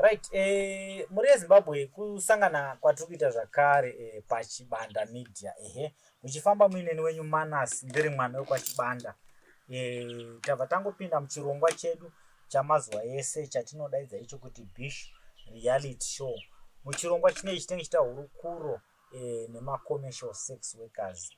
Right, mhuri yeZimbabwe, kusangana kwatiri kuita zvakare paChibanda Media, ehe, muchifamba muineni wenyu Manas, ndiri mwana wekwaChibanda. Tabva tangopinda muchirongwa chedu chamazuva ese chatinodaidza icho kuti Bish Reality Show. Muchirongwa chinechi tinenge chiita hurukuro nemacommercial sex workers,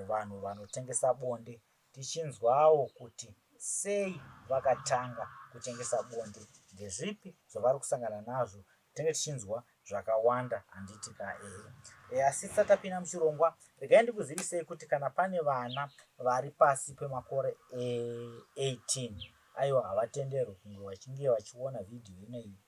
vanhu vanotengesa bonde, tichinzwawo kuti sei vakatanga kutengesa bonde, ndezvipi zvavari kusangana nazvo. Tinenge tichinzwa zvakawanda, handiti ka? Ehe. Asi tisati tapinda muchirongwa, regai ndikuzivisei kuti kana pane vana vari pasi pemakore 18, aiwa, havatenderwi kunge vachinge vachiona vhidhiyo inoyi.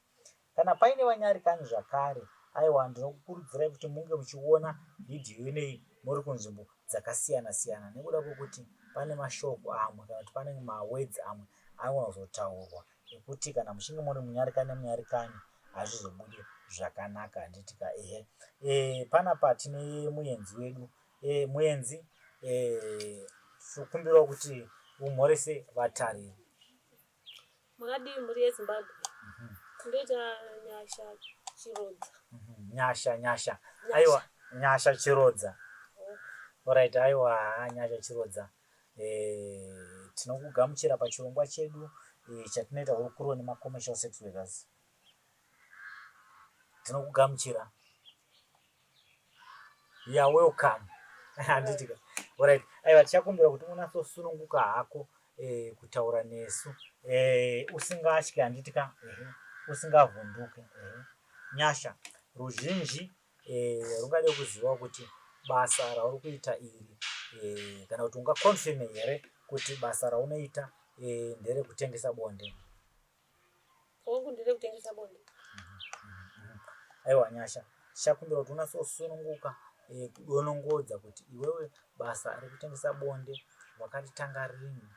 Kana paine vanyarikani zvakare, aiwa, ndinokukurudzirai kuti munge muchiona vhidhiyo inoyi muri kunzvimbo dzakasiyana siyana, nekuda kwekuti pane mashoko amwe kana kuti pane mawords amwe anogona kuzotaurwa ekuti kana muchinge muri munyarikani nemunyarikani hazvizobudi zvakanaka, handiti ka? Ehe. Panapa tine muenzi wedu. Muenzi, tinokumbirawo kuti umhorese vatariri. Makadii mhuri yeZimbabwe? Ndoita Nyasha Chirodza. Nyasha, Nyasha. Aiwa, Nyasha Chirodza. Alright, aiwa, Nyasha Chirodza. Tinokugamuchira pachirongwa chedu chatinoita hurukuro nemacommercial sex workers. Tinokugamuchira. You are welcome. Handiti ka? Alright. Aiwa, tichakumbira kuti unatsosununguka hako kutaura nesu usingatyi, handiti ka? Ehe. Usingavhunduke. Ehe. Nyasha, ruzhinji rungade kuziva kuti basa rauri kuita iri, kana kuti ungaconfirme here kuti basa raunoita nderekutengesa bonde? Hongu, nderekutengesa bonde. Aiwa Nyasha, tichakumbira kuti unatsosununguka kudonongodza kuti iwewe basa rekutengesa bonde wakaritanga rini,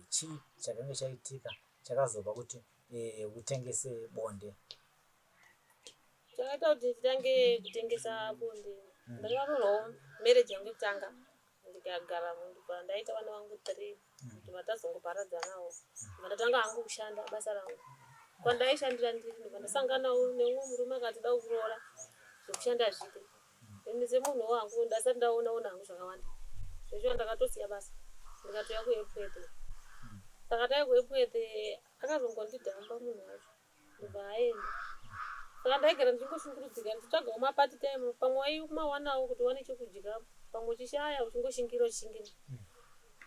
chii chakange chaitika chakazopa kuti utengese bonde? Chakaita kuti nditange kutengesa bonde, ndakaroorwawo marriage yangu yekutanga, ndikagara ndobva ndaita vana vangu 3, ndobva tazongoparadzanawo. Ndobva ndatanga hangu kushanda basa rangu kwandaishandira ndiri, ndobva ndasanganawo neumwe murume akati da kuroora, zvekushanda zviite. Ini semunhu wangu ndasati ndaonaona hangu zvakawanda zveshuwa, ndakatosiya basa ndikatouya kuEpworth. Saka tai kuEpworth akazongondidhamba munhu wacho, ndobva aenda. Saka ndaigara ndichingoshungurudzika ndichitsvagawo mapart time, pamwe waimawanawo kuti uwane chekudya, pamwe uchishaya, uchingoshingira uchishingira.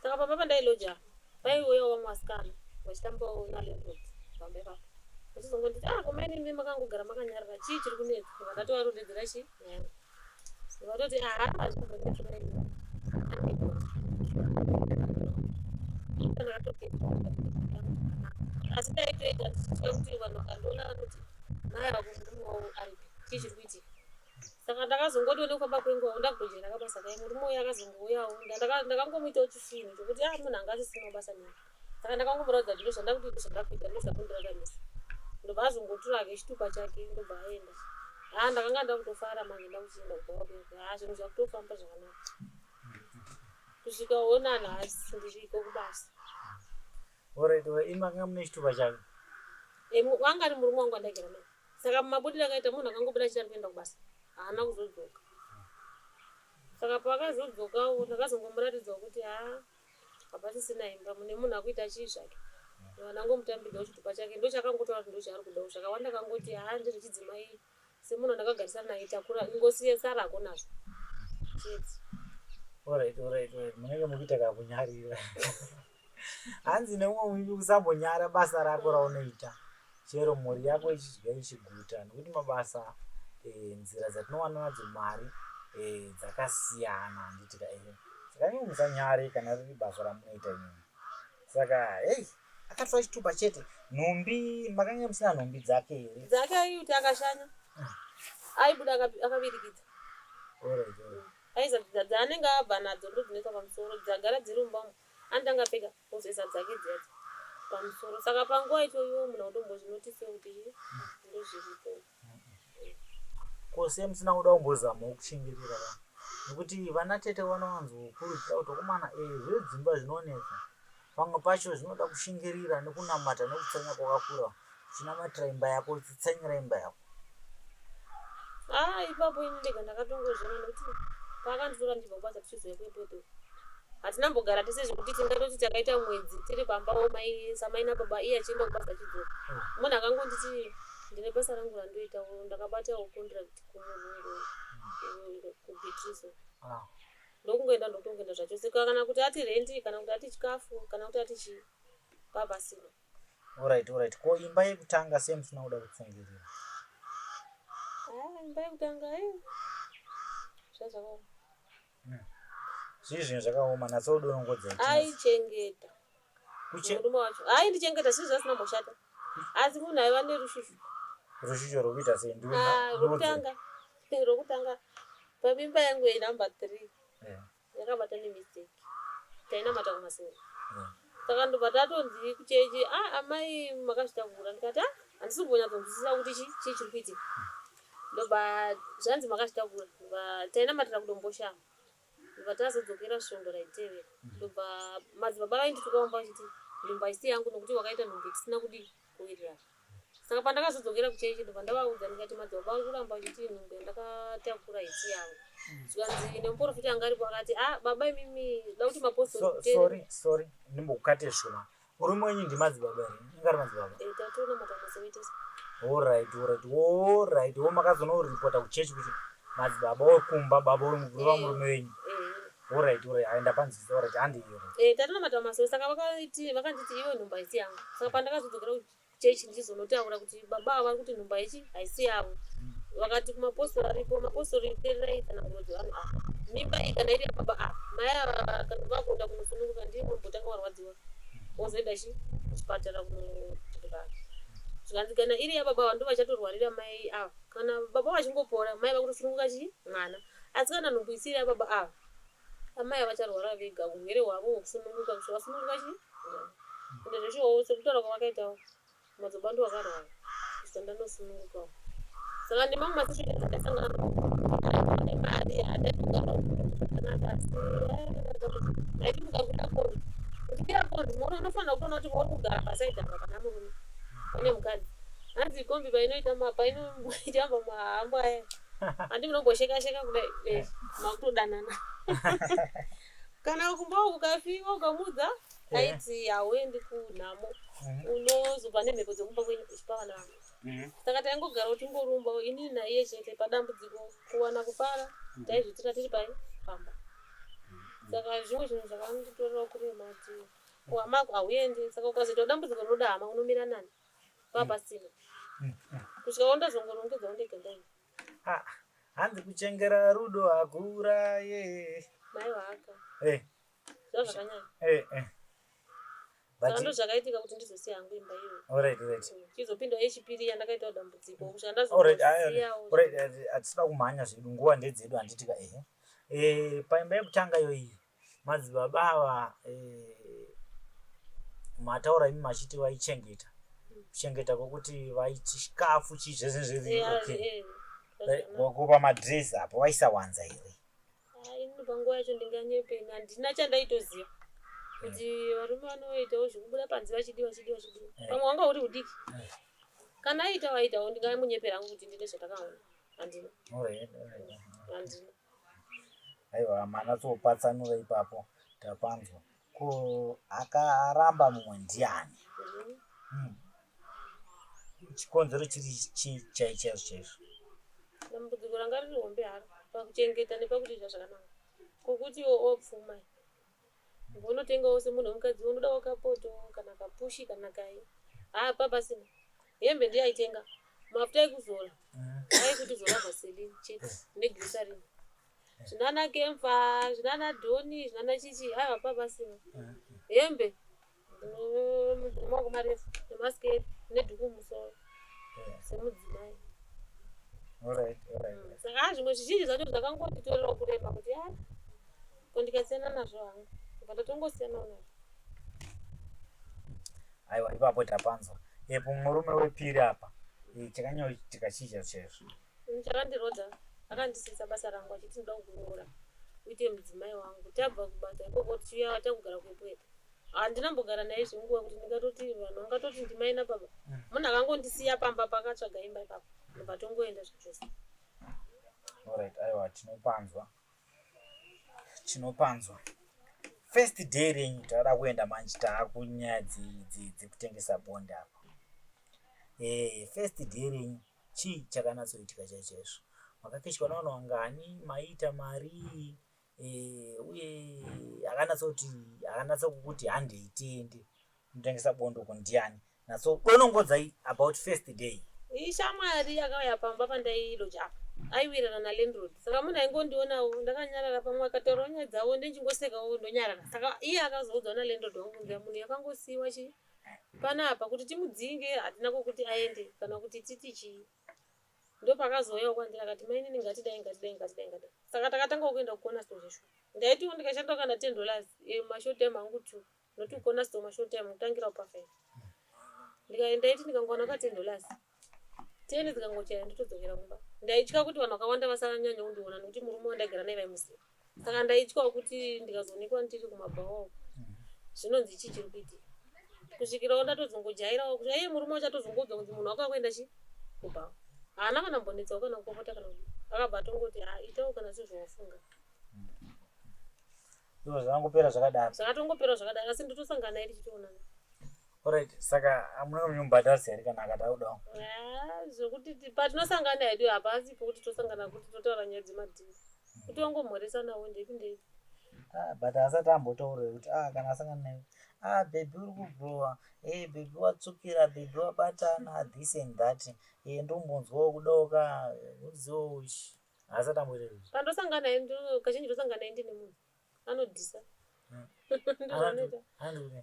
Saka pamba pandailoja paiuyawo vamwe vasikana vachitambawo nalandlord pamba ipapo, vachizongonditi, "Ah, komainini, makangogara makanyarara, chii chiri kunetsa?" Ndobva ndatovarondedzera chi nyaya yangu, vatoti, "Aha, hazvimbonetsi mainini." Ndakatopedza, asi ndaitoita ndichitya kuti vanhu vakandiona vanoti, "Mai vako, murume wavo aripi? Chii chiri kuitika?" Saka ndakazongodiwo nekufamba kwenguva ndakutojaira kabasa kai. Murume uyu akazongouyawo, ndakangomuitawo chisvinhu chokuti a munhu anga asisinawo basa neni. Saka ndakangomuratidza kuti ndozvandakuti, ndozvandakuita, ndozvakundiraramisa. Ndobva azongotora hake chitupa chake, ndobva aenda. Ha, ndakanga ndakutofara manje, ndakuchienda kubva kwakuya. Ha, zvinhu zvakutofamba zvakanaka kusvika ona nhasi ndiriko kubasa. Alright, imi makanga mune chitupa chake? Wanga ari murume wangu andaigara naye. Saka mumabudiro akaita munhu akangobuda achiti ari kuenda kubasa, haana kuzodzoka. Saka paakazodzokawo ndakazongomuratidzawo kuti ha, hapasisina imba, mune munhu akuita chii zvake. Ndangomutambidzawo chitupa chake, ndochakangotaura kuti ndochaari kudawo. Zvakawanda akangoti, "Ha, ndiri chidzimai, semunhu andakagarisana naye, takura, ingosiye sarako nazvo chete." Alright, munenge mukuita kakunyarira. Hanzi neumwe muimbi, kusambonyara basa rako raunoita chero mhuri yako ichidya ichiguta, nekuti mabasa, nzira dzatinowana nadzo mari dzakasiyana, handiti ka? Ehe. Saka imi musanyare kana riri basa ramunoita imimi. Saka hei, akatora chitupa chete, nhumbi makanga musina nhumbi dzake here? Dzake aiti akashanya aibuda akavirikidza. Aisa dzaanenge abva nadzo, ndo dzinoiswa pamusoro, dzagara dziri mumba umu. Anotanga apfeka, ozoisa dzake dziya pamusoro. Saka panguva ichoyo munhu autombozvinotisewo kuti ndozviripo. Ko sei musina kuda kumbozamawo kushingirira vanhu? Nekuti vana tete vanowanzokurudzira kuti, "Akomana, zvedzimba zvinonetsa, pamwe pacho zvinoda kushingirira nekunamata nekutsanya kwakakura." Uchinamatira imba yako, uchitsanyira imba yako. Ah, ipapo ini ndega ndakatongozviona nekuti paakanditora ndichibva kubasa tichizouya kuEpworth hatina mbogara tese zvekuti tingatoti takaita mwedzi tiri pamba wo mai samai nababa iye achienda kubasa achidzoka. Munhu akangonditi ndine basa rangu randoita ndakabatawo contract kumurungu kuBeatrice. Ah. Ndokungoenda ndokutongoenda zvachose kana kuti ati rendi kana kuti ati chikafu kana kuti ati chii papasina. Alright, alright. Ko imba yekutanga sei musina kuda kutsungirira? Ah, imba yekutanga eh. Zvazvakaoma. Zvii zvinhu zvakaoma natsodonongodza ichi. Aichengeta. Murume wacho. Aindichengeta zvii zvasina mboshata. Asi munhu aiva nerushushu. Rushushu rwekuita sei? Ndiwe Ah, rwekutanga. Rwekutanga pamimba yangu yenumber 3. Eh. Yakabata nemistake. Tainamata kumasere. Saka ndobva tatonzi kuchechi, ah amai makazvitakura. Ndikati ah handisi kumbonyatsonzwisisa kuti chii chii chiri kuitika. Ndobva zvanzi makazvitakura. Ndobva tainamatira kuDomboshava. Ndobva tazodzokera svondo raitevera. Ndobva madzibaba vaindituka vamba vachiti nhumbu haisi yangu nokuti wakaita nhumbu tisina kudii kuwirirana. Saka pandakazodzokera kuchechi ndobva ndavaudza ndikati madzibaba vari kuramba vachiti nhumbu yandakatakura haisi yangu. Zvikanzi nemuporofita anga aripo akati ah baba imimi da kuti mapostori So, sorry, sorry. Ndimbokukate zvishoma. Murume wenyu ndimadzibaba here? Inga ari madzibaba. Eh, tatoona matambudziko ese. Alright, alright. Alright. Wo makazonoripota kuchechi kuti madzibaba wekumba baba wemukuru vamurume wenyu. Eh. Alright, alright. Aenda panzwisisa. Alright, handi iyo. Eh, tatoona matambudziko saka vakati vakanditi iwe nhumbu haisi yangu. Saka pandakazodzokera kuchechi ndichizonotaura kuti baba ava vari kuti nhumbu haichi haisi yavo. Vakati kumapostori aripo, mapostori teererai tsananguro dzevanhu ava. Mimba iyi kana iri yababa ava, mai ava kana vakuenda kunosununguka ndiye unombotanga warwadziwa. Wozoenda chi kuchipatara kunodhibana. Zvikanzi kana iri yababa ava ndovachatorwarira mai ava. Kana baba vachingopora mai vakutosununguka chi mwana. Asi kana nhumbu isiri yababa ava, amai vacharwara vega urwere hwavo hwekusununguka kusvika vasununguka chi mwana. Ende zveshuwawo sekutaura kwavakaitawo madzibaba ndo vakarwara kusvika ndanosunungukawo. Saka nemamwe masituations andasangana nawo nemari handaitogara zvakanaka asi ndaiti mukakwira kombi uchikwira kombi unofanira kutoona kuti pauri kugara pasaidi apa pana murume pane mukadzi hanzi kombi painoita painoitamba mahambo aya handi munombosheka sheka kudai eh, makutodanana kana kumba uku ukafiwa ukamuudza aiti hauendi kunhamo unozobva nemhepo dzekumba kwenyu uchipa vana vangu. Saka taingogara tingorumba inini naiye chete padambudziko kuwana kufara taizviitira tiri pai pamba. Saka zvimwe zvinhu zvakanditorera kurema kuti kuhama hauendi saka ukazoita dambudziko rinoda hama unomira nani paa pasina kusvika wandazongorongedzawo ndega ndaenda. Ah, hanzi kuchengera rudo hakuraye. Mai vaka. Eh. Zvazvakanyanya. Eh, eh. Saka ndozvakaitika kuti ndizosiya hangu imba iyoyo. Alright, alright. Chizopinda yechipiri yandakaitawo dambudziko kusvika Alright, ndazosiyawo. alright, hatisida kumhanya zvedu, nguva ndedzedu handiti ka ehe. Eh, paimba yekutanga iyoyi madzibaba ava eh, mataura imi machiti vaichengeta. Kuchengeta kwokuti vaiti chikafu chii zvese zviri okay. Wakupa madress apo vaisawanza here? Ini panguva yacho ndinganyepe ini handina chandaitoziva kuti varume vanoitawo zvekubuda panze vachidiwa vachidiwa vachidiwa pamwe wanga uri udiki kana aita waitawo ndingamunyepera hangu kuti ndine zvandakaona handina handina. Aiwa manatsopatsanura ipapo tapanzwa. Ko akaramba mumwe ndiani? Chikonzero chiri chii chai chaizvo chaizvo? Dambudziko ranga riri hombe haro pakuchengeta nepakudya zvakanaka. Kokuti iwe wopfuma unotengawo semunhu wemukadzi unodawo kapoto kana kapushi kana kai. Haa pasina. Hembe ndiye aitenga. Mafuta ekuzora aikuti zora vaseline chete neglycerin. Zvinana kemfa, zvinana dhoni, zvinana chichi aiwa papasina. Hembe maoko marefu nemasiketi nedhuku mumusoro semudzimai. Saka zvimwe zvizhinji zvacho zvakangonditorerawo kurema kuti a ko ndikasiyana nazvo hangu ndobva ndatongosiyanawo nazvo. Aiwa ipapo tapanzwa. Epo murume wepiri apa chakanyanyoitika chii chaizvo chaizvo? Chakandirodza akandisiisa basa rangu achiti ndoda kukuroora uite mudzimai wangu. Tabva kubasa ikoko tichiuya takugara kuEpworth. Handina mbogara naye zvenguva kuti ndingatoti vanhu vangatoti ndimai nababa. Munhu akangondisiya pamba pakatsvaga imba ipapo ndobva tongoenda zvachose. Alright, aiwa tinopanzwa. Tinopanzwa. First day renyu tava kuenda manje taakunyaya dzekutengesa bonde apa. Eh, first day renyu chii chakanatsoitika chaizvo chaizvo? Makakechwa navanhu vangani? Maiita marii? Eh, uye akanatsoti akanatsokuti handei tiende kunotengesa bonde uko ndiani? Natsodonongodzai about first day. Ishamwari yakauya pamba pandailoja apa aiwirirana nalandlord saka munhu aingondionawo ndakanyarara pamwe akataurawo nyaya dzavo ndinchingosekawo ndonyarara saka iye akazoudzwa nalandlord wangu kunzi munhu yakangosiiwa chi panapa kuti timudzinge hatina kwokuti aende kana kuti titi chii ndopakazouyawo kwandiri akati mainini ngatidai ngatidai ngatidai ngatidai saka takatangawo kuenda kukona store zveshuwa ndaitiwo ndikashandawo kana $10 mashort time angu two not kukona store mashort time kutangirawo pafive ndaiti ndikangowana ka $10 ten dzikangochaya ndotodzokera kumba ndaitya kuti vanhu vakawanda vasanyanya kundiona nekuti murume wandaigara naye vaimuziva saka ndaityawo kuti ndikazoonekwa ndiri kumabhawa uko zvinonzi chii chiri kuitika kusvikirawo ndatozongojairawo kuti aiye murume wacho atozongoudzwa kunzi munhu wako akuenda chi kubhawa haana kana mbonetsawo kana kupopota kana kudii akabva atongoti ha itawo kana sezvawafunga. Izvo zvakangopera zvakadaro. Zvakatongopera zvakadaro asi ndotosangana naye tichitoonana. Alright, saka amuna munyumubhadharisa here kana akati audawo? Ah, zvekuti patinosangana hedu hapasi pokuti tosangana kuti totaura nyaya dzemadhiri. Kuti wangomhoresanawo ndepi ndepi. Ah, but asati ambotaura kuti ah kana asangana naye ah baby uri kubrowa hey baby watsvukira baby wabatana this and that eh ndombonzwawo kudoka uziwo uchi haasati amboita izvi. Pandosangana naye kazhinji ndosangana naye ndine munhu anodhisa. Ndozvaanoita.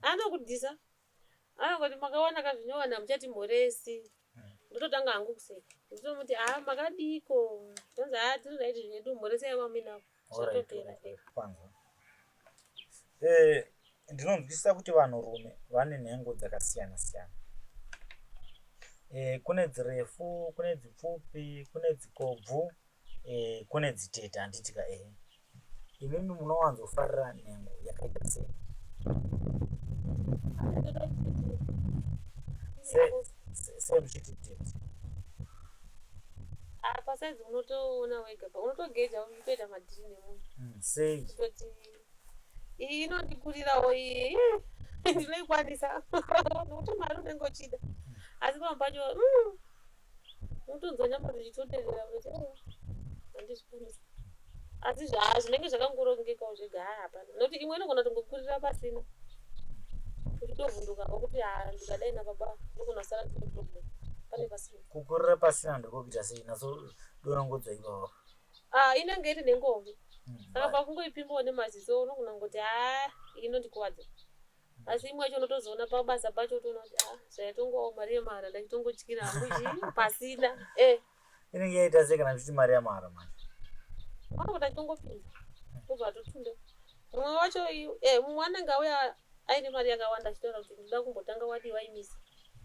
Anokudhisa. Anongoti makawana kazvinyowani hamuchatimhoresi. Ndototanga hangu kuseka. Ndotomuti ah makadiko. Ndonzi ah tiri right zvedu mhoresai vamuinavo. Zvatopera. Kwanza. Eh, ndinonzwisisa kuti vanhurume vane nhengo dzakasiyana siyana. Eh, kune dzirefu, kune dzipfupi, kune dzikobvu, eh, kune dzitete handiti ka ehe. Imimi munowanzofarira nhengo yakaita sei? Sei muchiti tete? Ah, pasaizi unotoona wega pa unotogeja uchitoita madhiri nemunhu. Sei? Kutoti iyi inondikurirawo iyi ndinoikwanisa nokuti mari unenge uchida asi pamwe pacho unotonzwa nyama dzichitoderera kuti handizvikwanisi asi zvinenge zvakangorongekawo zvega haa hapana nokuti imwe inogona kutongokurira pasina uchitovhundukawo kuti haa ndikadai nababa ndogona kusara ndine problem pane pasina. Kukurira pasina ndekokuita sei naso donongodza ipapo? Ah, inenge iri nengombe saka pakungoipimbawo nemaziso unogona kungoti haa iyi inondikuvadza asi imwe yacho unotozoona pabasa pacho utoona kuti ah zvaitongowawo mari yemahara ndachitongotyira hangu chii pasina eh Inenge yaita sei kana ndichiti mari yamahara manje? Vanongoti achitongopinza obva atotunda mumwe wacho eh mumwe anenge auya aine mari yakawanda achitaura kuti ndinoda kumbotanga wadii waimisa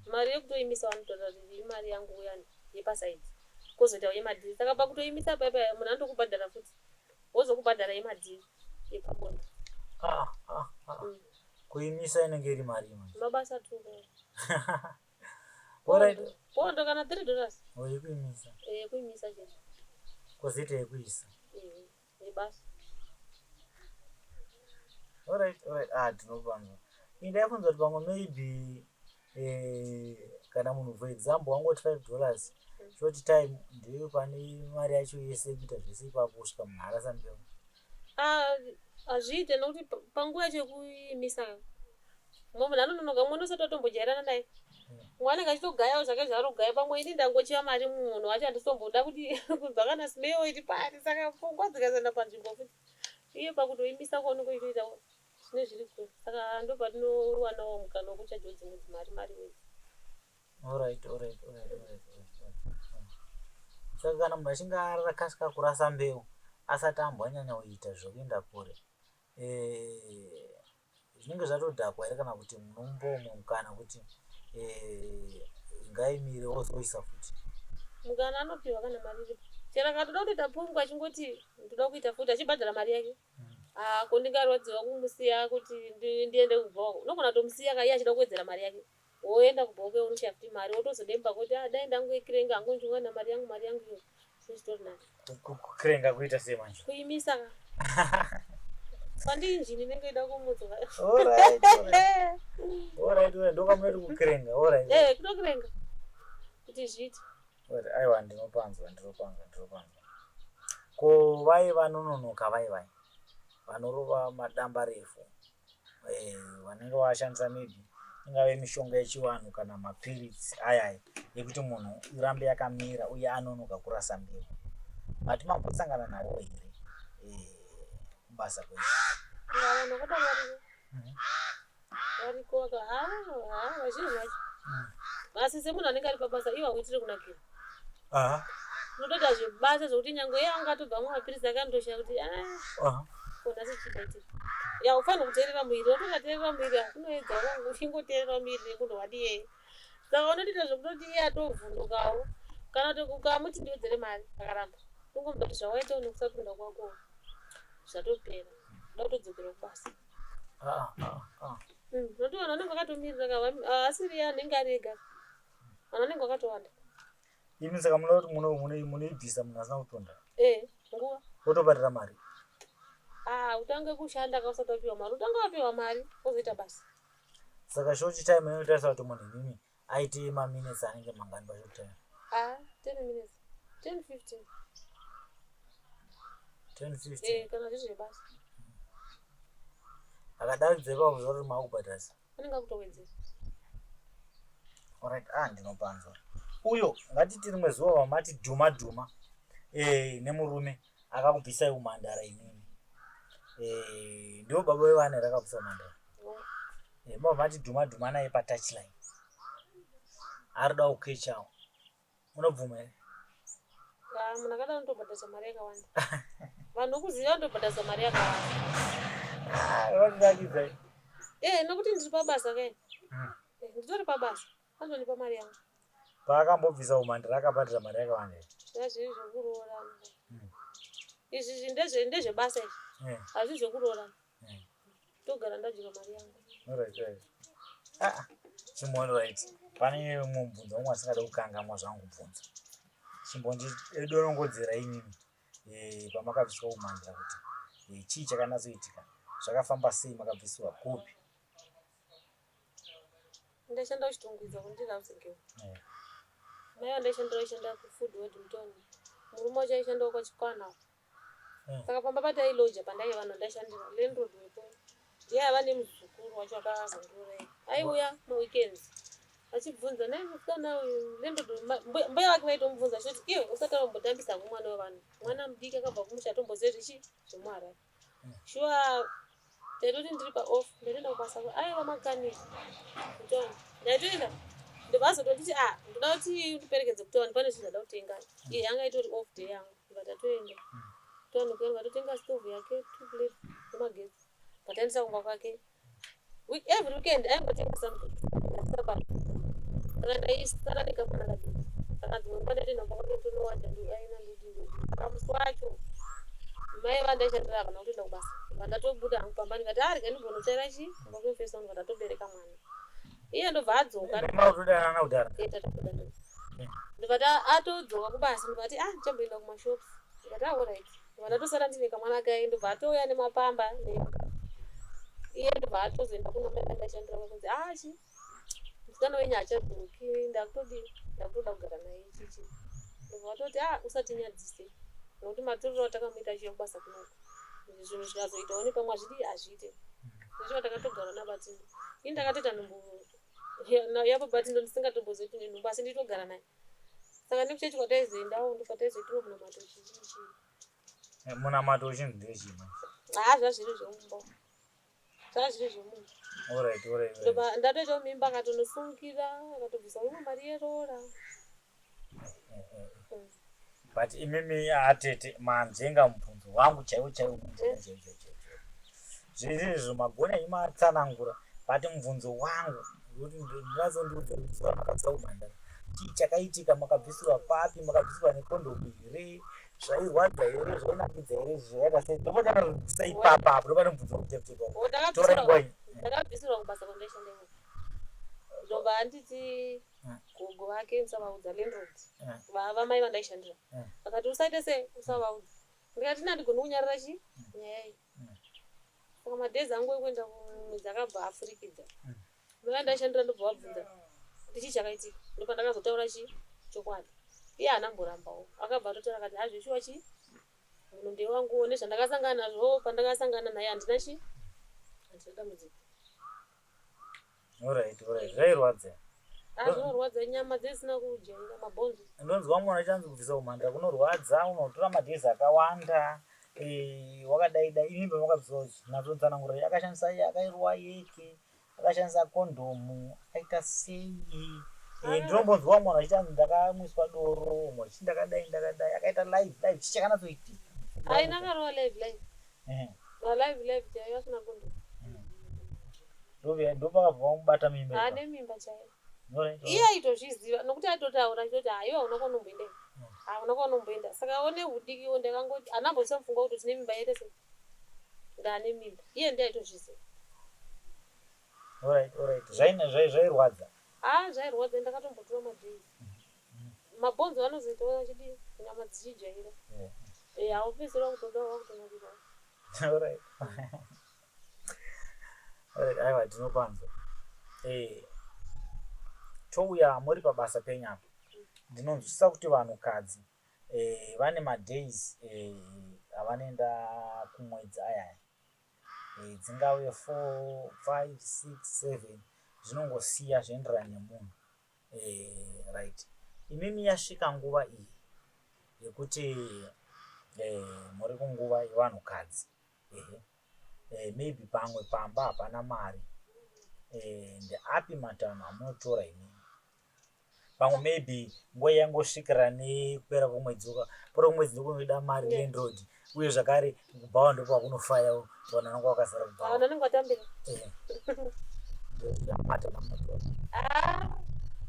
mari yekutoimisa vanotaura kuti imari yangu uyani yepasaidhi kozoitawo yemadhiri saka pakutoimisa paya paya munhu anotokubhadhara futi wozokubhadhara yemadhiri yepabonde. Ah, ah, ah. Kuimisa inenge iri mari manje. Mabasa tu. Alright. Pondo kana $3. Oh, yekuimisa. Eh, yekuimisa chete. Kozoita yekuisa. Eh, yebasa. Alright, alright. Ah, tinopanzwa. Ini ndaifunza kuti pamwe maybe eh, kana munhu for example wangoti $5 short time ndiyo pane mari yacho yese kuita zvese ipapo kusvika munhu arasa mbeu. Ah, hazviite nokuti panguva yacho yekuimisa mumwe munhu anononoka mumwe unosati watombojairana naye mumwe anenge achitogayawo zvake zvaari kugaya pamwe ini ndangochiva mari munhu wacho handisitomboda kuti kunzwa kana smell iri pari saka pfungwa dzikasaenda panzvimbo futi iye pakutoimisa kwaunenge uchitoita zvine zviri kure saka ndopatinowanawo mukana wekuchajawo dzimwe dzimari mari wedzi. Alright, alright, alright, alright, alright. Saka kana munhu achinge arakasika kurasa mbeu asati ambonyanya kuita zvekuenda kure eh, zvinenge zvatodhakwa here kana kuti munomboumwe mukana kuti eh, ngaimire wozoisa futi? Mukana anopiwa kana mari iripo chero akatoda kutoita pungwa achingoti ndoda kuita futi achibhadhara mari yake. Ah, ko ndingarwadziwa kumusiya kuti ndiende kubhawa. Unogona kutomusiya ka iye achida kuwedzera mari yake. Woenda kubhawa kuya unoshaya futi mari wotozodemba kuti ah dai ndangoikirenga hangu ndichiwana mari yangu mari yangu iyo. Zvitori nani. Kukirenga kuita sei manje? Kuimisa ka. Kwandi injini inenge ida kumutswa. Alright. Alright, ndokamunoti kukirenga. Alright. Eh, kutokirenga. Kuti zviite. Aiwa ndinopanzwa ndinopanzwa ndinopanzwa. Ko vai vanononoka vai vai vanorova madamba refu eh, vanenge vashandisa maybe ingave mishonga yechivanhu kana mapiritsi aya aya yekuti munhu irambe yakamira uye anonoka kurasa mbeu. Mati mambosangana navo here eh, kubasa kwenyu? Vanhu vakadaro variko. Variko vaka ha ha vazhinji vacho. Asi semunhu anenge ari pabasa iwo hauitire kunakira. Aha. Unotoita zvebasa zvekuti nyangwe iye anga atobva amwa mapiritsi ake anotoshaya kuti ah Aha. ko nhasi chii chaitika. Ya ufanira kuteerera muiri, unotosateerera muiri hakunoedza uchingoteerera muiri nemunhu wadi Saka unotoita zvekutoti iye atovhundukawo kana kuti ukamuti ndiwedzere mari akaramba. Ungomuudza kuti zvawaita nekusapinda kwako zvatopera. Ndoda kutodzokera kubasa. Ah, ah, ah. Nokuti vanhu vanenge vakatomirira ka asiri iye anenge ari ega. Vanhu vanenge vakatowanda. Imi saka munoda kuti munoibvisa munhu asina kutonda? Eh, nguva. Wotobhadhara mari? Ah, utange kushanda ka usati wapiwa mari. Utange wapiwa mari wozoita basa. Saka short time inotarisa kuti munhu imimi aite maminutes anenge mangani pashort time? Ah, 10 minutes. 10 15. 10 15. Eh, kana zviri zvebasa. Akadaridza ipapo zvauri makubhadharisa. Anenge akutowedzera. Alright, ah ndinopanzwa. Uyo ngatiti rimwe zuva vamati dhuma dhuma eh nemurume akakubvisai umhandara imimi. Eh ndiwo baba vevana rakabvisa umhandara. Eh baba vati dhuma dhuma naye pa touchline. Arida kukechawo. Unobvuma here? Ah, munhu akadaro anotobhadharisa mari yakawanda. Vanhu vokuziva vanotobhadharisa mari yakawanda. Ah, vanonakidza. Eh, nokuti ndiri pabasa kai. Eh, nditori pabasa. Anotonipa mari yangu. Paakambobvisa umhandara akabhadhara mari yakawanda here? Zvazviri zvekuroorana. Izvi izvi ndezve ndezvebasa izvi. Eh. Hazvisi zvekuroorana. Togara ndadya mari yangu. Alright, right. Ah, chimbondi right. Pane mumwe mubvunzo wangu asingade kukangamwa zvangu kubvunza. Chimbondidonongodzera imimi eh, pamakabviswa kumhandira kuti eh, chii chakanatsoitika, zvakafamba sei, makabvisiwa kupi? Ndaishanda kuChitungwiza kundiri house girl. Eh. Mai vandaishandira vaishanda kufood world mutown. Murume wacho aishandawo kwaChikwana. Saka pamba patailoja pandaiva vanhu ndaishandira landlord wepo ndiye aiva nemuzukuru wacho akazondiroora iye. Aiuya maweekends achibvunza naye musikana uyu landlord mbuya vake vaitomubvunza achiti iwe usati wambotambisa hako mwana wevanhu. Mwana mudiki akabva kumusha atomboziva zvechi zvemuHarare. Shuwa ndaitoti ndiri paoff ndaitoenda kubasa aiva makanika kutown. Ndaitoenda ndobva azotonditi ah ndoda kuti undiperekedze kutown pane zvinhu zvandada kutenga. Iye yanga itori off day yangu. Ndobva tatoenda town kuya ndobva totenga stove yake two plates nemagetsi. Ndobva taendesa kumba kwake. Every weekend aingotenga something. Saka ndaisara nekamwana kadiki. Saka dzimwe nguva ndaitoenda kumba kwake tonowacha ndoaina ndodii. Saka musi wacho mai vandaishandira havana kutoenda kubasa. Ndobva ndatobuda hangu pamba ndikati ah rega ndimbonotsvaira chii kumba kwemufesi wangu ndobva ndatobereka mwana. Iye ndobva adzoka. Makutodanana kudhara? Eh, tatodanana. Ndobva atodzoka kubasa ndobva ati ah ndichamboenda kumashops. Ndikati ah alright. Ndobva ndatosara ndine kamwana kaye ndobva atouya nemapamba iye ndobva atozoenda kuna mai vandaishandira vakunzi ah chi musikana wenyu haachadzoki ndakutodii ndakutoda kugara naye chichi. Ndobva vatoti ah usatinyadzise nokuti maturiro atakamuita achiuya kubasa kunoku zvinhu zvikazoitawo nepamwe hazvidi hazviite. Ndicho takatogara naBatino. Ini ndakatoita nhumbu yaBaba ndisingatombozivi kuti ndine nhumbu asi nditogara naye. Saka nekuchechi kwataizoendawo ndopataizoitirwa munamato chii chii. Eh, munamato uchinzi ndechii manje? Haa zvazviri zvemumba. Zvazviri zvemumba. Alright, alright. Ndopa ndatoitawo mimba akatonosungira akatobvisa imwe mari yeroora. But imimi atete manzvenga mubvunzo wangu chaiwo chaiwo mubvunzo chaiwo chaiwo chaiwo. Zvese izvo magona imi matsanangura but mubvunzo wangu kuti ndinyatsondiudza kuti zuva makabvisa kumhandara chii chakaitika makabvisirwa papi makabvisirwa nekondomu here Zvairwadza here, zvainakidza here, zvakaita sei? Ndopatanoisa ipapa apo, ndopanomubvunza kuti tora nguva iyi. Ndakabvisirwa kubasa kwandaishanda ikoko. Ndobva anditi gogo vake musavaudza landlord. Vamai vandaishandira. Vakati usaite sei, usavaudza. Ndikati ini handigoni kunyarara chi nyaya iyi. Saka madays angu ekuenda kumwedzi akabva afurikidza. Mai vandaishandira ndobva vabvunza kuti chii chakaitika. Ndopandakazotaura chi chokwadi. Iye haana kumborambawo. Akabva atotaura akati hazvishuwa chi munhu ndewanguwo nezvandakasangana nazvo pandakasangana naye handina chi handina dambudziko. Alright, alright. Zvairwadza. Ah, zvinorwadza nyama dzisina kujaira mabhonzo. Ndonzwa mwana achanzi kubvisa umhandara kunorwadza, unotora madays akawanda. Eh, wakadai dai imi pamakabviswa natsotsanangura akashandisa akairwa yeke akashandisa kondomu akaita sei. Eh, ndinombonzwa mwana achiti ndakamwiswa doro, umwe achiti ndakadai ndakadai akaita live live chii chakanatsoitika. Haina akarova live live. Eh. Live live chaiyo asina kondomu. Ndopakabva vamubata mimba. Ane mimba chaiyo. Iye aitozviziva nokuti aitotaura achitoti haiwa hauna kwaunomboenda hauna kwaunomboenda. Saka one hudikiwo ndakangoti handina kumboisa mupfungwa kuti tine mimba yaita sei ndaane mimba. Iye ndiye aitozviziva. Alright, alright. Zvairwadza? Haa zvairwadza ndakatombotora madays. Mabhonzo anozoitawo achidii nyama dzichijaira. Eh, haupedzisira wakutoda wakutonakirwa. Alright. Alright, aiwa tinopanzwa. Eh, touya muri pabasa penyu apa. Ndinonzwisisa kuti vanhukadzi eh, vane madays eh, avanoenda kumwedzi ayaya. Eh, dzingave 4, 5, 6, 7 zvinongosiya zvoenderana nemunhu. Eh, right. Imimi yasvika nguva iyi yekuti eh, muri kunguva yevanhukadzi. Ehe. Eh, maybe pamwe pamba hapana mari. Eh, ndeapi matanho amunotora imimi? Pamwe maybe nguva yangosvikira nekupera kwemwedzi pera kwemwedzi ndokunoda mari landlord uye zvakare kubhawa ndopakunofaya vanhu vanenge vakazara kubhawa. Vanhu vanenge vatambira. Eh. Matanho amunotora. Ah,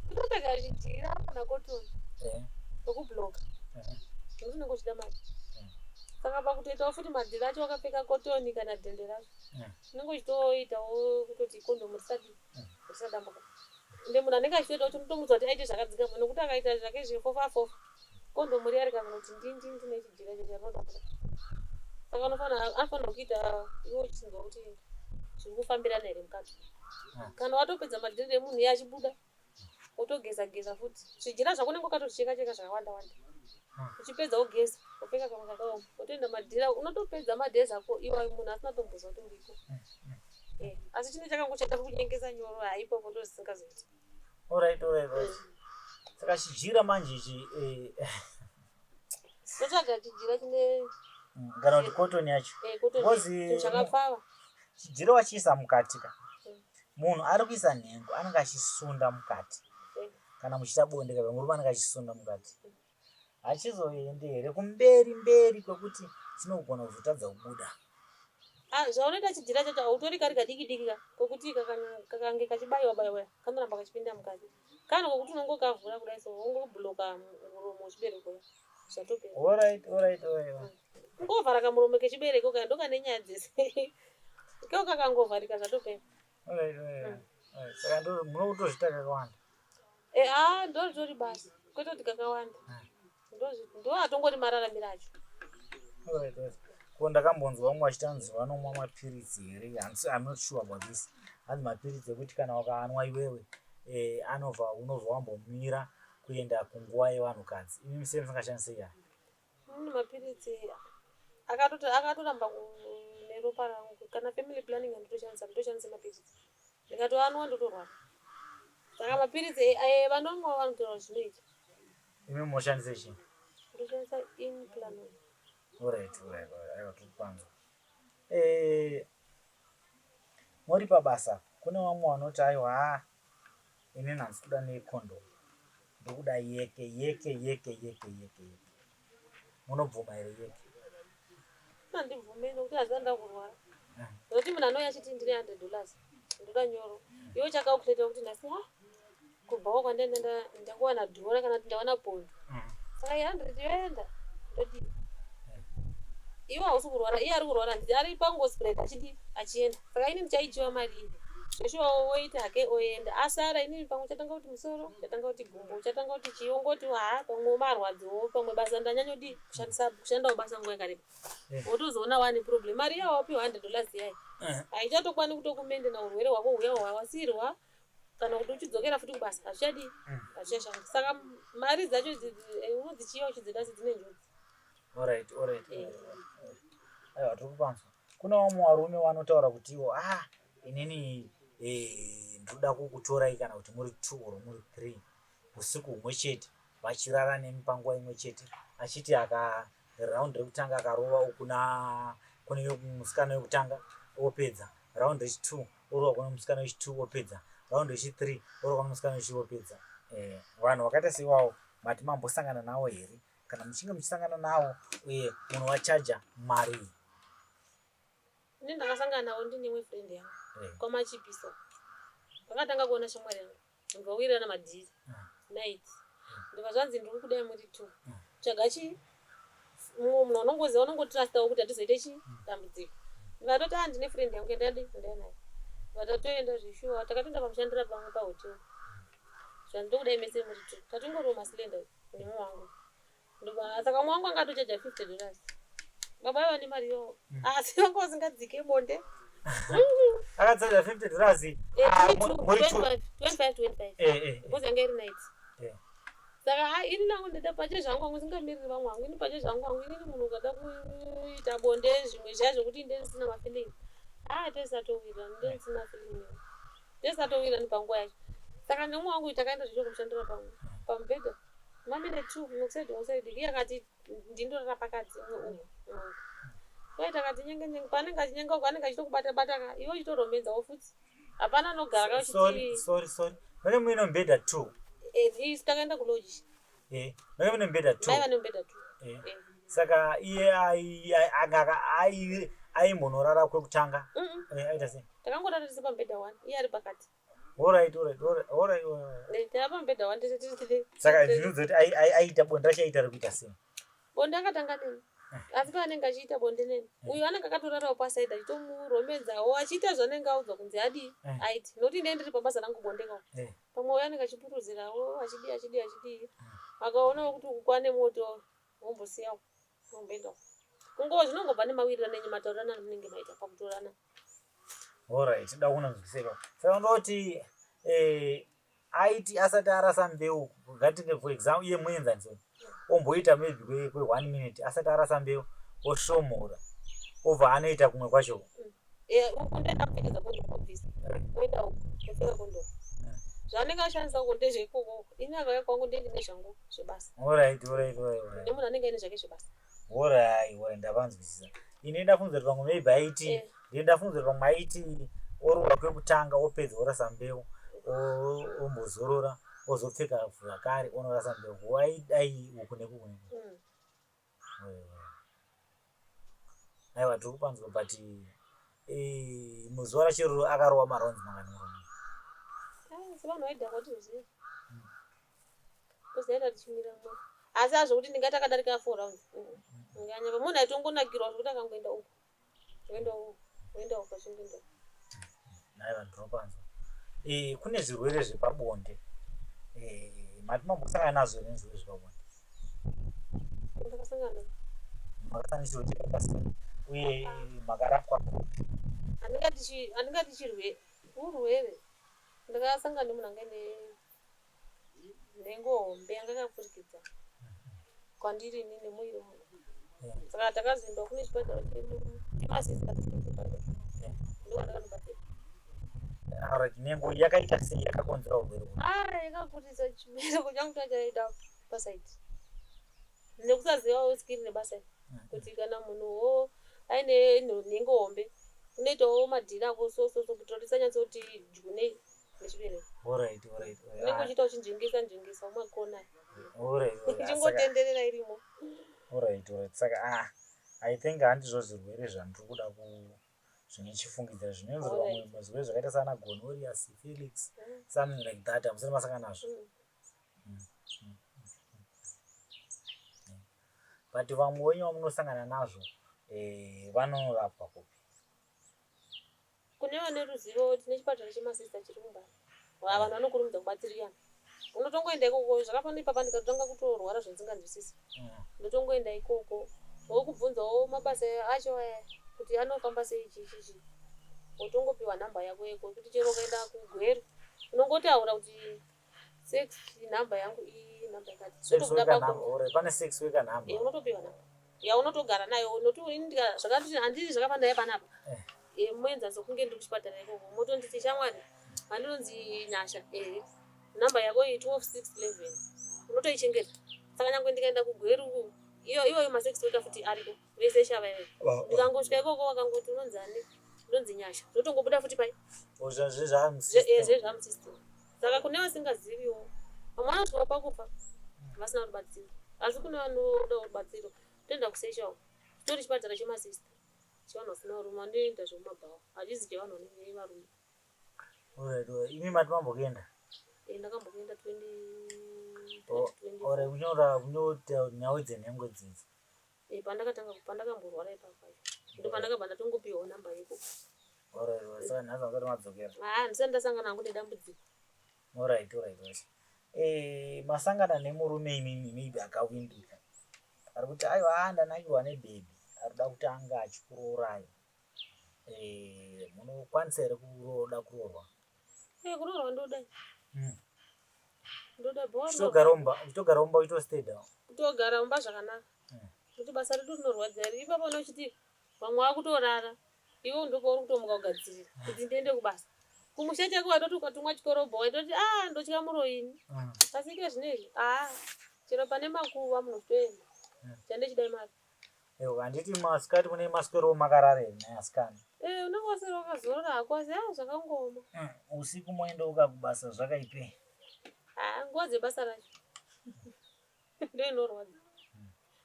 kutopfeka chijira kana cotton Eh. wekubloka. Eh. Nokuti unenge uchida mari. Saka pakutoitawo futi madhiri acho wakapfeka kotoni kana dhende racho. Unenge uchitoitawo kutoti kondomu risadi risadambuka. Ende munhu anenge achitoita kuti unotomuudza kuti aite zvakadzikama nokuti akaita zvake zvefofa fofa kondomu riya rikazonoti ndindi nechijira chacho rinodambuka. Saka anofanira kuita iwe uchinzwa kuti zviri kufambirana here mukati. Kana watopedza madhiri emunhu iye achibuda wotogeza geza futi. Zvijira zvako unenge wakatozvicheka cheka zvakawanda wanda. Uchipedza wogeza wopfeka kamwe kakaoma wotoenda madhiri unotopedza madhezi ako iwayo munhu asina tomboziva kuti uriko. Eh, asi chine chakangochata kunyengesa nyoro haipopo ndozvisingazoiti. Alright, alright, alright. Saka chijira manje ichi eh, Totsvaga chijira chine kana kuti cotton yacho. eh, cotton Because, chinhu chakapfava. Chijira wachiisa mukati ka. Munhu ari kuisa nhengo anenge achisunda mukati. Kana muchiita bonde ka murume anenge achisunda mukati. Hachizoendi here kumberi mberi kwekuti chinogona kuzotadza kubuda. Ah, zvaunoita chijira chacho hautori kari kadiki diki ka kokuti kakange kachibayiwa bayiwa kanoramba kachipinda mukati. Kana kokuti unongokavhura kudai so wongobloka muromo wechibereko zvatopera. Alright, alright, alright. Kungovhara kamuromo kechibereko kaya ndokane nyaya dzese. Iko kakangovharika zvatopera. Alright, alright. Alright. Saka ndo munotozviita kakawanda. Eh, ah, ndoritori basa kwete kuti kakawanda. Ndo atongori mararamiro acho. Alright, alright. Ko ndakambonzwa vamwe vachitanzi vanomwa mapiritsi here? I'm not sure about this. Hanzi mapiritsi ekuti kana wakaanwa iwewe eh, anobva unobva wambomira kuenda kunguva yevanhukadzi. Imi musee musingashandisi yani. Mune mapiritsi akatoramba neropa rangu. Kana family planning handitoshandisa, ndotoshandisa mapiritsi. Ndikatoanwa ndotorwara. Saka mapiritsi vanomwa vanotaura zvinoita. Imi munoshandisa chii? Ndoshandisa Implanon. Alright, alright, alright. Aiwa tiri kupanzwa. Eh, muri pabasa kune vamwe vanoti aiwa haa inini handisi kuda nekondomu ndokuda yeke yeke yeke yeke yeke yeke. Munobvuma here yeke? Handibvume nokuti hazvisati ndakurwara. Nokuti munhu anouya achiti ndine $100 ndoda nyoro. Iwe chakakuleta kuti nhasi ha kubva kwandaenda ndakuwana dhora kana kuti ndawana pondo. Saka iyi 100 yoenda ndodii? Iwe hausi kurwara, iye ari kurwara handiti ari pangospread achidii achienda. Saka ini ndichaidyiwa mari iyi. Zveshuwa oita hake oenda. Asara inini pamwe chatanga kuti musoro, chatanga kuti gumbo, chatanga kuti chii ongoti haa pamwe marwadziwo pamwe basa ndanyanyodii kushandisa kushandawo basa nguva yakareba. Eh. Wotozoona wane problem. Mari iya wapiwa 100 dollars iyayi. Eh. Haichatokwanyi kutokumendena urwere hwako huya hwawasiirwa kana kuti uchidzokera futi kubasa hazvichadii mm. hazvichashandi. Saka mari dzacho idzi eh, unodzichiya uchidzida asi dzine njodzi. Alright, alright. Eh. Aiwa tiri kupanzwa. Kuna vamwe varume vanotaura kuti ivo ah inini eh, ndinoda kukutorai kana kuti muri two or muri three usiku humwe chete vachirara nemi panguva imwe chete achiti aka round rekutanga akarova uku na kune musikana wekutanga opedza round rechi two orova kune musikana wechi two opedza round rechi three orova kune musikana wechi opedza eh, vanhu vakaita seiwawo mati mambosangana nawo here kana muchinge muchisangana nawo uye munovachaja marii? Ini ndakasangana navo ndine imwe friend yangu eh. kwamachipiso ndakatanga kuona shamwari yangu ndobva wirirana madhiri mm. night mm. ndobva zvanzi ndiri kudai muri two mm. tsvaga chii mumwe munhu unongoziva unongotrustawo kuti hatizoite chii dambudziko ndikatoti ah ndine friend yangu endadi endai naye vatatoenda zveshuwa takatoenda pamushandira pamwe pahotel zvanzi ndokudai mese muri two tatingoriwo masilenda Nemumwe wangu. Ndobva saka mumwe wangu anga atochaja 50 dollars. Baba vaiva nemari iyoyo. Mm. Asi vanga vasingadzike bonde. Akachaja 50 dollars. Eh, ah, 25 25 25. Eh eh. Because yanga iri night. Eh. Saka ha ini nangu ndida pache zvangu wangu singamiriri vamwe wangu ini pache zvangu wangu inini munhu ukada kuita bonde zvimwe zviya zvekuti inde ndisina mafeeling. Ah tesatowira inde ndisina feeling. Ndisatowira panguva yacho. Saka nemumwe wangu takaenda zvecho kumushandira pamwe pamubhedha. Mamine two umwe kuside umwe kuside iye akati ndindorara pakati umwe uku umwe uku. Kwaye takati nyenge nyenge paanenge achinyenga uku anenge achitokubata bata ka iwe uchitoromedzawo futi. Hapana anogara ka uchiti Sorry sorry sorry. Mune muine mubhedha two. Eh, isu takaenda kulodge. Eh, mune mune mubhedha two. Mai vane mubhedha two. Eh. Eh. Saka iye ai anga ai aimbonorara kwekutanga. Mm -mm. Eh, aita sei? Takangorara tese pamubhedha one iye ari pakati. Alright, alright, alright, alright. Eh, tava pamubhedha one tese tiri tiri. Saka ndinoudza kuti aiita bonde racho aiita rekuita sei? Bonde akatanga neni. Asi paanenge achiita bonde neni. Uyu anenge akatorarawo pasaidi achitomuromedzawo achiita zvaanenge audzwa kunzi adii aite. Nokuti ndenge ndiri pabasa rangu bonde kawo. Pamwe uyu anenge achipuruzirawo achidii achidii achidii. Akaonawo kuti uku kwane moto wombosiyawo womboendawo. Kungowo zvinongobva nemawirirano enyu mataurirano amunenge maita pakutorana. Alright, da kunonzwisisa ipapo. Saka ndoti eh, aiti asati arasa mbeu ngatinge for example iye muenzaniso omboita maybe kwe, kwe one minute asati arasa mbeu oshomora obva anoita kumwe kwacho mm. Eh, uku ndoenda kupfekedza kondomu obvisa oenda uku opfeka kondomu zvaanenge ashandisa uko ndezveikoko ini akauya kwangu ndendine zvangu zvebasa Alright, alright, alright, alright. nemunhu anenge aine zvake zvebasa Alright, alright, ndapanzwisisa. Ini ndafunza kuti pamwe maybe aiti Eh. ndini ndafunza kuti pamwe aiti orova kwekutanga opedza orasa mbeu ombozorora ozopfeka zvakare onorasa mbeu waidai uku nekuku nekuku Aiwa tiri kupanzwa but eh, muzuva rachiruro akarova marounds mangani murume? Sevanhu vaidhakwa tinoziva. Kuzoenda tichimira mumwe. Asi azvo kuti ndingati akadarika four rounds. Nganyapa munhu aitongonakirwa zvekuti akangoenda uku. Oenda uku, oenda uku achingoenda uku. Aiwa ndinopanzwa. Eh, kune zvirwere zvepabonde. Eh, mati mambosangana nazvo here zvirwere zvepabonde? Ndakasangana nazvo. Makasangana nechirwere chakaita sei? Uye makarapwa kupi? Handingati chirwere, urwere. Ndakasangana nemunhu anga aine nhengo hombe yanga yakapfurikidza kwandiri ini nemuviri wangu saka takazoenda kune chipatara chemasista ndokwandakanobatsirwa. Alright, nhengo yakaita sei yakakonzera urwere uhu? Ah, yakakurisa chibereko changu chachaita pasaidi nekusazivawo skiri nebasa iri kuti kana munhuwo aine nhengo hombe unoitawo madhiri ako so so so kuitira kuti isanyatsoti dyunei nechibereko. Alright, alright. Unenge uchiita uchinzvengesa nzvengesa mumakona. Alright, alright. Ichingotenderera irimo. Alright, alright. Saka ah, I think handizvo zvirwere zvandiri kuda ku zvinochifungidzira zvinonzi vamwe zvirwere zvakaita sana gonorrhea, syphilis, something like that. Hamusati masangana nazvo. But vamwe wenyu vamunosangana nazvo Vanorapwa kupi? Kune vane ruzivo, tine chipatara chemasista chiri kuMbare. Vanhu vanokurumidza kubatsirikana. Unotongoenda ikoko, zvakafanana ipapa ndikatotanga kutorwara zvandisinganzwisisi. Ndotongoenda ikoko. Wokubvunzawo mabasa acho aya kuti anofamba sei chii chii chii. Wotongopiwa nhamba yako yeko kuti chero ukaenda kuGweru unongotaura kuti sex nhamba yangu iyi nhamba yakati. Sex Zvotobuda worker pako. number, alright, pane sex worker number. Unotopiwa nhamba yaunotogara nayo noti ini zvakati handiti zvakafanira yapanapa. Muenzaniso kunge ndiri kuchipatara ikoko motonditi shamwari handinonzi Nyasha, ehe, nhamba yako iyi 12611 unotoichengeta. Saka nyangwe ndikaenda kuGweru uku iyo iyoyo masex worker futi ariko vese shava iyoyo. Ndikangosvika ikoko vakangoti unonzi ani, ndonzi Nyasha, zvotongobuda futi pai. Zvezvamusystem. Zvezvamusystem. Saka kune vasingaziviwo vamwe vanosvika pakufa vasina rubatsiro, asi kune vanoda rubatsiro toenda kuSeshawo chitori chipatara chemasista chevanhu vasina varume vanoenda zvemumabhawa, hachizi chevanhu vanenge varume. Alright, imi mati mambokuenda? Ndakambokuenda 2024. Alright, kunyora kunyota nhau dzenhengo dzidzi. Pandakatanga pandakamborwara ipapo pacho ndo pandakabva ndatongopiwawo namba yeko. Alright, saka nhasi musati madzokera? Haa, ndisati ndasangana hangu nedambudziko. Alright. Masangana nemurume imimi maybe akavimbika ari kuti aiwa, ndanakirwa nebhebhi, ari kuda kuti ange achikuroorai. Munokwanisa here kuroda kuroorwa? Kuroorwa ndoda. Ndoda bhora. Uchitogara mumba uchitosteda? Kutogara mumba zvakanaka. Kuti basa redu rinorwadza here ipapo unochiti vamwe vakutorara, iwe ndopauri kutomuka kugadzirira kuti ndiende kubasa. Kumusha chako watoti ukatumwa chikorobho waitoti a ndotya muroini. Asi ike zvinezvi aa chero pane makuva munotoenda. Chandechidai mari. Ewa, handiti masikati mune maswero makarara here neasikana? Unenge waswera wakazorora hako asi a zvakangooma. Usiku moendeuka kubasa zvakaipei? Haa, nguva dzebasa racho ndo inorwadza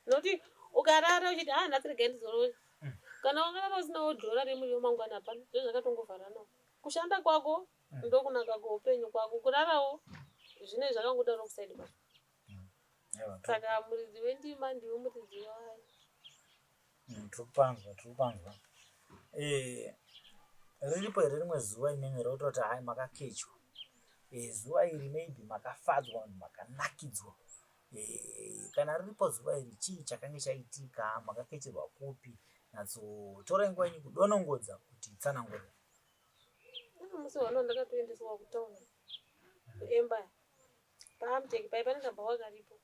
nokuti ukarara uchiti ha nhasi regai ndizorore, kana wakarara usinawo dhora remuriwo mangwana hapana. Ndo zvakatongovharanawo kushanda kwako, ndokunaka kweupenyu kwako. Kurarawo zvine zvakangodaro kusaidi kwacho. Saka muridzi wendima ndiwe muridzi wayo. Tiri kupanzwa, tiri kupanzwa. Riripo here rimwe zuva imimi rototi hai makakechwa, zuva iri maybe makafadzwa, vanhu makanakidzwa? Kana riripo zuva iri, chii chakange chaitika? Makakechirwa kupi? Natsotorai nguva yenyu kudonongodza kuti tsanangure. Musi wano ndakatoendeswa kutauni kuEmpire paAmtec pai pane kabhawa karipo.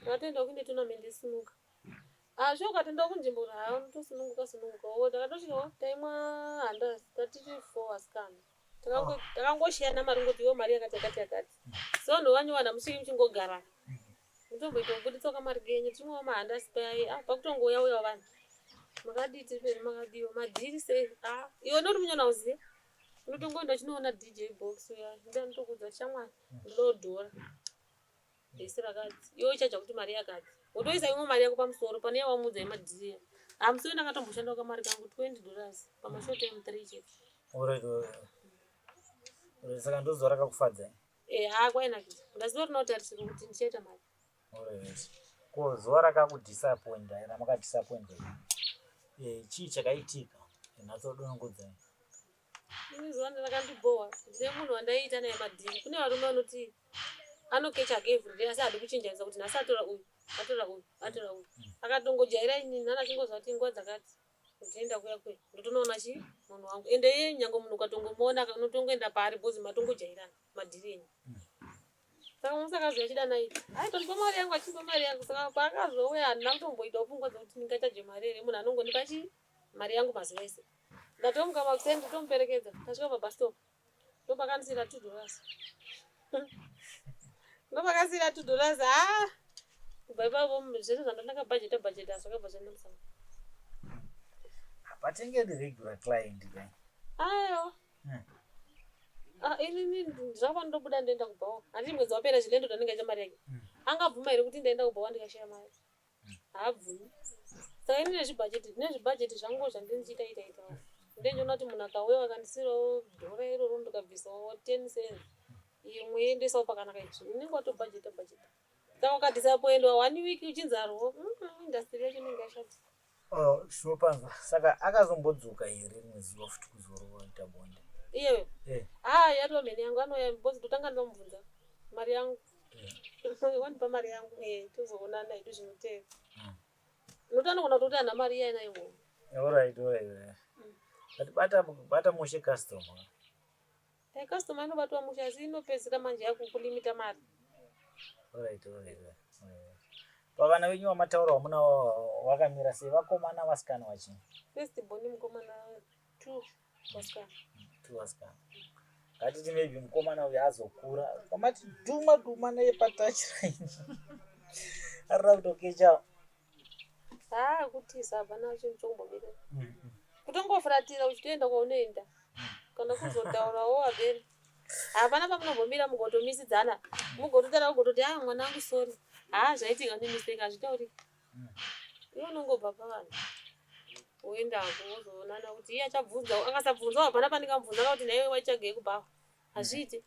Ndakatoenda kuine tournament yesnooker. Asi ukatoenda kunzvimbo haa unotosununguka sununguka. Takatosvikawo taimwa handazi tatiri four asikana. Takangoshiyana mari ngoti iwe mari yakati yakati yakati. So vanhu vanyowana musviki muchingogara. Mutomboita kubuditsawo kamari kenyu tichimwawo mahandasi paya pakutongouya uyawo vanhu. Makadii tiri penu makadiwa madhiri sei? Ah, iwe unoti munyona uziye. Unotongoenda uchinoona DJ Box uya. Ndiye anotokuudza kuti shamwari ndodawo dhora. Rese rakadzi. Iwe uchaja kuti mari yakadzi. Wotoisa imwe mari yako pamusoro pane yawamuudza yemadhiri. Hamusi ndakatomboshandawo kamari kangu $20 pamashort time 3 chete. Alright, saka ndozuva rakakufadzai? Haa, kwainakidza. Ndaziva rinotarisirwa kuti ndichaita mari. Alright. Ko zuva rakakudisappointa, ramakadisappointwa, chii chakaitika? Nhatsodonongodzai. Ini zuva rakandibhowa ndine munhu wandaiita naye madhiri. Kune varume vanoti anokecha hake everyday asi haadi kuchinjanisa kuti nhasi atora uyu, atora uyu, atora uyu. Akatongojaira inini nani achingoziva kuti nguva dzakati ndinoenda kuya kuya ndotonoona chi munhu wangu. Ende iye nyange munhu ukatongomuona unotongoenda paari bhozi matongojairana madhiri enyu. Saka musi akazouya achida naiti aitondipa mari yangu achindipa mari yangu. Saka paakazouya handina kutomboitawo pfungwa dzekuti ndingachaje mari here, munhu anongondipa chi mari yangu mazuva ese. Ndatomuka makuseni ndotomuperekedza tasvika pabus stop ndopakandisiyira $2, ndopakasiyira $2. Haa, kubva ipapo zvese zvandandakabhajeta bhajeta zvakabva zvaenda musango. Hapatengeri regular client kai? Aiwa. Ah, inini zvakafana ndobuda ndoenda kubhawa, handiti mwedzi wapera zvilendo ndandingaita mari yake. Angabvuma here kuti ndaenda kubhawa ndikashaya mari? Haabvumi. Saka ini nezvibhajeti zvangu zvandinichiita ita itawo ndendiona kuti munhu akauya akandisirawo dhora iroro ndikabvisawo 10 cents imwe yendesawo pakanaka izvi unenge watobhajeta bhajeta. Saka ukadisappointwa one week uchinzarwo, industry yacho inenge yashata. Oh, zvinopanzwa saka akazombodzoka here rimwe zuva futi kuzorova ita bonde iyeyo Eh. haa yatova mhene yangu anouya because ndotanga ndamubvunza mari yangu Eh. wandipa mari yangu eh, tozoonana hedu zvinoteera Mm. nokuti anogona kutoti hana mari iye ainayo muhomwe Alright, alright, alright. But bata bata mushe customer. Eh, customer inobatwa mushe asi inopedzisira manje yakukulimita mari Alright, alright, alright. Pavana venyu vamataura vamuna vakamira sei vakomana vasikana vachii? First born mukomana two vasikana. Two vasikana. Ngatiti maybe mukomana uyu azokura. Pamati dhuma dhuma naye patouchline. Arira kutokecha. Haa kutiza hapana chinhu chokumbomira. Kutongofuratira uchitoenda kwaunoenda kana kuzotaurawo again. Hapana pamunombomira mugotomisidzana mugototaura kugototi haa mwana wangu sorry haa zvaitika nemistake hazvitauriki. Iwe unongobva pavanhu woendako wozoonana kuti iye achabvunza akasabvunzawo hapana pandingamubvunza kuti nhaiwe waitsvagei kubhawa hazviiti.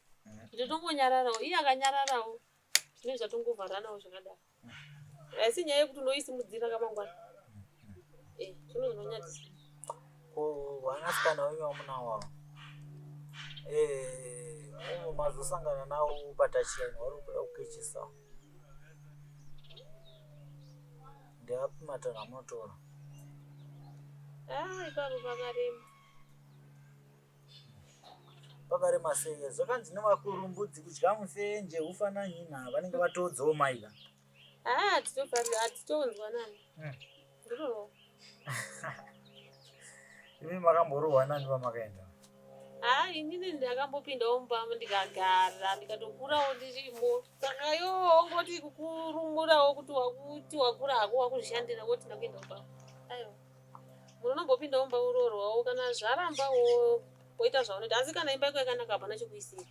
Ndotongonyararawo iye akanyararawo zvinenge zvatongovharanawo zvakadaro. Haisi nyaya yekuti unoisimudzira kamangwana eh zvino zvinonyadzisa. Ko vanasikana venyu vamunawo ava eh, umo mazosangana navo patouchline vari kuda kukechesa ndeapi matanho amunotora? Ah ipapo pakarema. Pakarema sei? Zvakanzi nevakuru mbudzi kudya mufenje hufana nyina vanenge vatodzawo maika. Haa hatitofariri hatitonzwanani. Ndororwa. Imi makamborohwa nani pamakaenda? Haa inini ndakambopindawo mumba ndikagara ndikatokurawo ndirimo saka iwo wongoti kukurumurawo kuti wakuti wakura hako wakuzvishandira woti ndakuenda kumba aiwa munhu unombopindawo mumba uroorwawo kana zvaramba woita zvaunoita asi kana imba yako yakanaka hapana chekuisira.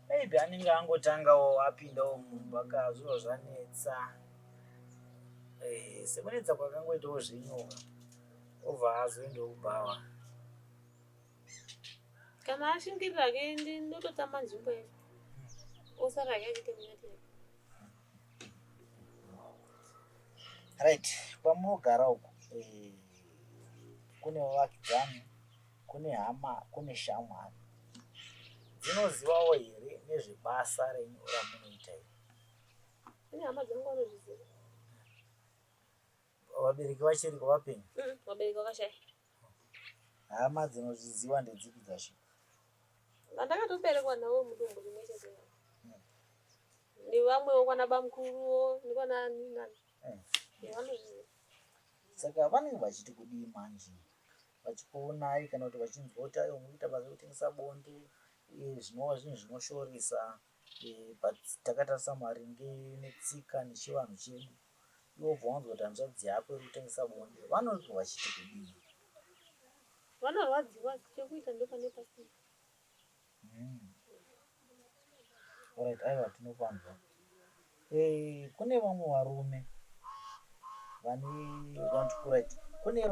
Maybe anenge angotangawo apindawo mumba ka zviro zvanetsa. Eh, sekunetsa kwakangoitawo zvenyoka obva azoendawo kubhawa. Kana ashingirira ke ndototama nzvimbo yacho osara hake achiita minati yake. Right, kwamunogara uku eh, kune vavakidzani, kune hama, kune shamwari dzinozivawo here nezvebasa renyu ramunoita iri? Kune hama dzangu vanozviziva. Vabereki vachiriko vapenyu? Vabereki vakashaya. Hama dzinozviziva ndedzipi dzacho? Vandakatoberekwa navo mudumbu rimwe chete navo. Nevamwewo kwana bamukuruwo nekwana ani nani. Vanozviziva. Saka vanenge vachiti kudii manje vachikuonai kana kuti vachinzwa kuti aiwa muri kuita basa rekutengesa bonde uye zvinova zvinhu zvinoshoresa eh, but takatarisa maringe netsika nechivanhu chedu iwe wobva wanzwa kuti hanzvadzi yako iri kutengesa bonde vanenge vachiti kudii? Vanorwadziwa chekuita ndopane pasina. Alright, aiwa tinopanzwa. Eh, kune vamwe varume vane vantu right. Kune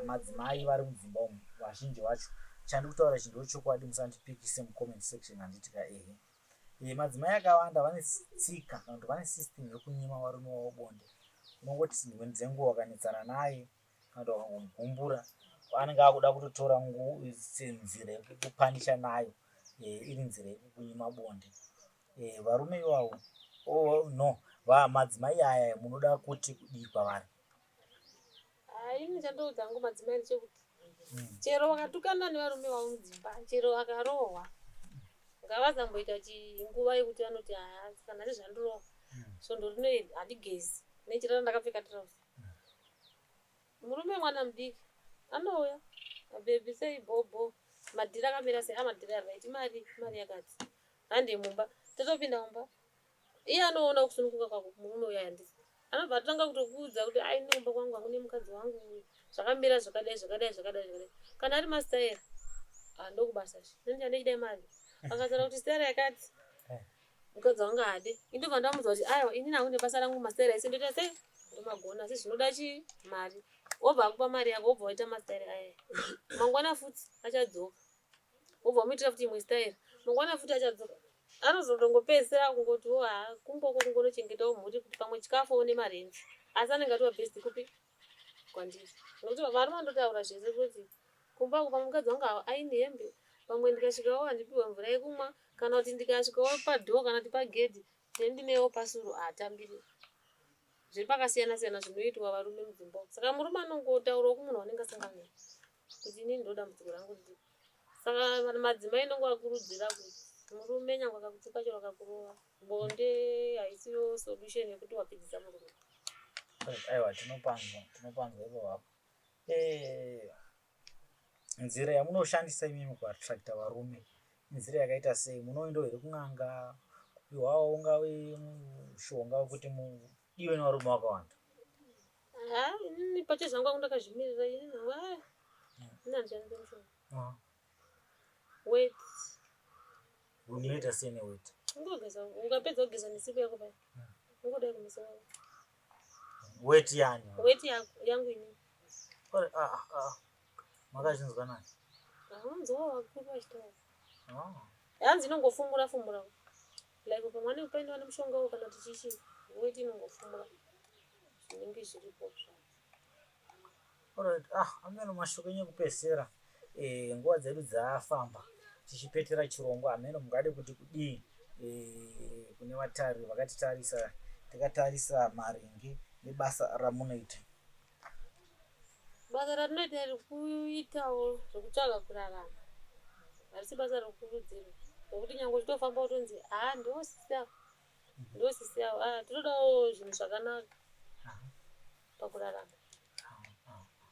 madzimai vari mudzimba umu vazhinji vacho. Chandiri kutaura ichi ndochokwadi musandipikise mucomment section handiti ka ehe. Eh, madzimai akawanda vane tsika kana kuti vane system yekunyima varume vavo bonde. Unongoti dzimweni dzenguva wakanetsana naye kana kuti wakangomugumbura anenge akuda kutotora nzira yekukupanisha nayo eh, iri nzira yekukunyima bonde. Eh, varume ivavo oh, no madzimai aya munoda kuti kudii kwavari? Haa ini chandoudza hangu madzimai ndechekuti chero vakatukana nevarume vavo mudzimba chero vakarohwa ngavasamboita nguva yekuti vanoti haa kana nhasi zvandirohwa svondo rino iri handigezi nechirara ndakapfeka tirauzi. Murume mwana mudiki anouya mabhebhi sei bhobho madhiri akamira sei amadhiri ari right mari mari yakati hande mumba totopinda mumba iye anoona kusununguka kwako murume uya handisi anobva atotanga kutokuudza kuti ai nekumba kwangu hangu nemukadzi wangu zvakamira zvakadai zvakadai zvakadai zvakadai kana ari masitaera ndokubasa zve neni chandechidai mari akataura kuti sitaera yakati mukadzi wangu haade indobva ndamudza kuti aiwa inini hangu nebasa rangu masitaera ese ndoita sei ndomagona asi zvinoda chii mari wobva akupa mari yako wobva waita masitaera aya mangwana futi achadzoka wobva wamuitira futi imwe sitaera mangwana futi achadzoka anozotongopedzisira kungoti wo haa kumboko kungonochengetawo mhuri kuti pamwe chikafu one marenzi asi anenge atova best kupi kwandiri nokuti varume vandotaura zvese kuti kumba uko pamwe mukadzi wangu aine hembe pamwe ndikasvikawo handipiwe mvura yekumwa kana kuti ndikasvikawo padhoo kana kuti pagedhi tendinewo pasuru haatambiri zviri pakasiyana siyana zvinoitwa varume mudzimba umu saka murume anongotaurawo kumunhu wanenge asangana naye kuti inini ndo dambudziko rangu riri saka madzimai inongovakurudzira kuti murume nyange akakutuka chero akakurova bonde haisiyo solution yekuti wapedzisa murume. Aiwa, tinopanzwa, tinopanzwa ipo vapo. Eh, nzira yamunoshandisa imimi kuattracta varume inzira yakaita sei? Munoendawo here kun'anga kupiwawo ungave mushonga wekuti mudiwe nevarume vakawanda? Ha, inini pache zvangu angu ndakazvimirira inini hangu ah, ini handishandise mushonga. Wet. Unoita sei newet? Ungogeza, ukapedza kugeza nesipo yako paya. Ungodai kumeso kwako. Wet yani? Wet yangu inini. Ore, ah, ah, ah. Makazvinzwa nani? Hanzwa vakuru vachitaura. Ah. Hanzi inongofumura fumura. Like pamwe anenge paine vane mushonga wo kana kuti chichi wet inongofumura. Zvinenge zviripo zvavo. Alright, ah, ameno mashoko enyu ekupedzisira. Eh, nguva dzedu dzafamba tichipetera chirongwa hameno mungade kuti kudii eh, kune vatariri vakatitarisa takatarisa maringe nebasa ramunoita. Basa ratinoita rekuitawo zvekutsvaga kurarama harisi basa rekukurudzirwa nokuti nyange uchitofamba utonzi haa ndosisi avo ndosisi avo ah, tinodawo zvinhu zvakanaka pakurarama.